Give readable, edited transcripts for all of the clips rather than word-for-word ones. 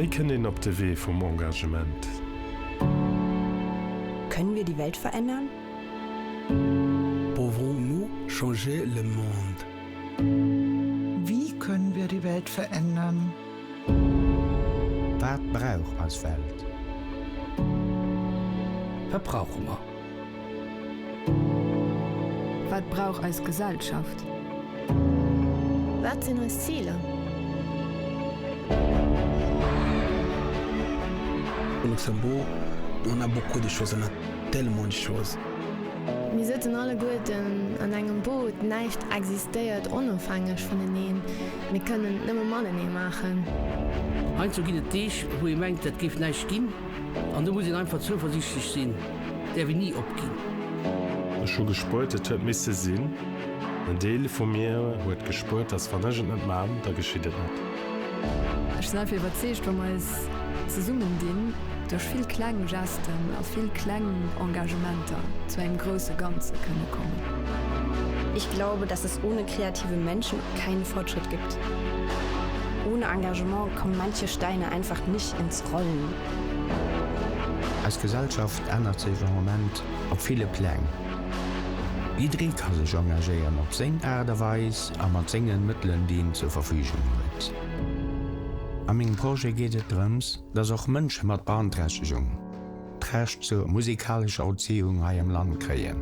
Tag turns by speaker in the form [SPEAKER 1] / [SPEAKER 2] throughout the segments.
[SPEAKER 1] Wéi kënnt een op de Wee vum Engagement?
[SPEAKER 2] Können wir die Welt verändern?
[SPEAKER 3] Pouvons-nous changer le monde?
[SPEAKER 4] Wie können wir die Welt verändern?
[SPEAKER 5] Wat brauch eis Welt?
[SPEAKER 6] Wat brauche mer?
[SPEAKER 7] Wat brauch eis Gesellschaft?
[SPEAKER 8] Wat sinn eis Ziler?
[SPEAKER 3] Au Luxembourg, on a beaucoup de choses, on a tellement de choses.
[SPEAKER 8] Mir sëtzen alleguerten an engem Boot, näischt existéiert onofhängeg vuneneen, mir kënnen et nëmme matenee maachen.
[SPEAKER 6] Heiansdo ginn et Deeg, wou ee mengt, et géif näischt ginn, an do muss een einfach zouversiichtlech sinn, däerf een ni opginn.
[SPEAKER 1] Ech hu gespuert, et huet misse sinn. En Deel vu mir huet gespuert, dass wann ech et net man, da geschitt et net.
[SPEAKER 7] Ech sinn einfach iwwerzeegt, wa mer eis zesummen dinn, duerch vill kleng Gesten a vill kleng Engagementer zu engem grousse Ganze kënne kommen.
[SPEAKER 2] Ich glaube, dass es ohne kreative Menschen keinen Fortschritt gibt. Ohne Engagement kommen manche Steine einfach nicht ins Rollen.
[SPEAKER 5] Eis Gesellschaft ännert sech am Moment op ville Pläng. Jidderee ka sech engagéieren op seng Aart a Weis a mat sengen Mëttelen, déi en zur Verfügung huet. A mengem Projet geet et drëms, dass och Mënsche mat Beanträchtegung d'Recht zur musikalescher Erziehung hei am Land kréien.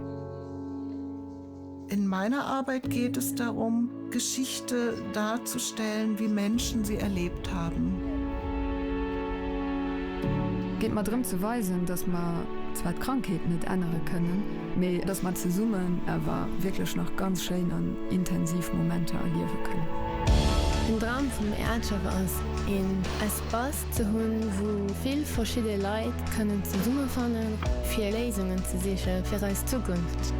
[SPEAKER 4] In meiner Arbeit geht es darum, Geschichte darzustellen, wie Menschen sie erlebt haben.
[SPEAKER 7] Geet mer drëm ze weisen, dass mer zwar d'Krankheet net ännere kënnen, mee dass mer zesummen awer wierklech nach ganz schéin an intensiv Momenter erliewe kënnen.
[SPEAKER 8] Den Dram vum Äerdschëff ass een Espace ze hunn, wou vill verschidde Leit kënnen zesummefannen, fir Léisungen ze siche fir eis Zukunft.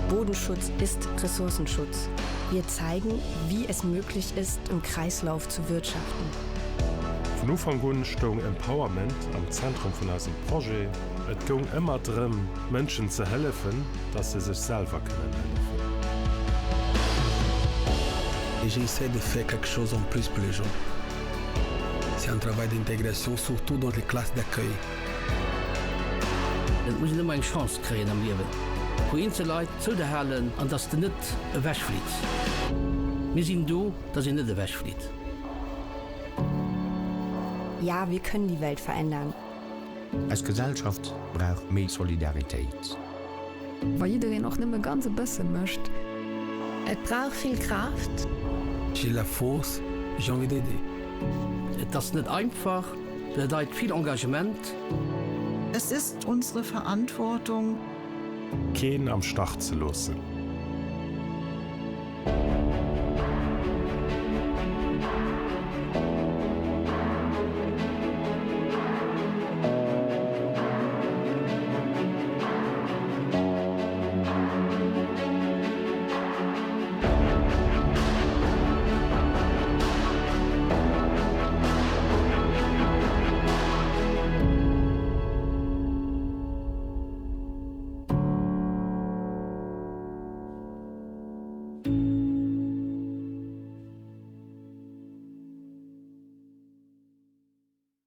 [SPEAKER 2] Bodenschutz ist Ressourcenschutz. Wir zeigen, wie es möglich ist, im Kreislauf zu wirtschaften.
[SPEAKER 1] Vun Ufank un stoung Empowerment am Zentrum vun eisem Projet. Et goung ëmmer drëm, Mënschen ze hëllefen, dass se sech selwer kënnen hëllefen.
[SPEAKER 3] Et j'essaie de faire quelque chose en plus pour les gens. C'est un travail d'intégration surtout dans les classes d'accueil.
[SPEAKER 6] Et muss een ëmmer eng Chance kréien am Liewen, wou eenzel Leit zou der halen an dass de net ewechflitts. Mir sinn do, dass een net ewechflitt.
[SPEAKER 2] Ja, wir können die Welt verändern.
[SPEAKER 5] Eis Gesellschaft brauch méi Solidaritéit.
[SPEAKER 7] Wa jiddereen och nëmme ganz e bësse mécht.
[SPEAKER 8] Et brauch vill Kraaft.
[SPEAKER 3] J'ai la force, j'ai envie d'aider.
[SPEAKER 6] Et ass net einfach, bedeit vill Engagement.
[SPEAKER 4] Es ist unsere Verantwortung.
[SPEAKER 1] Keen am Stach ze loossen.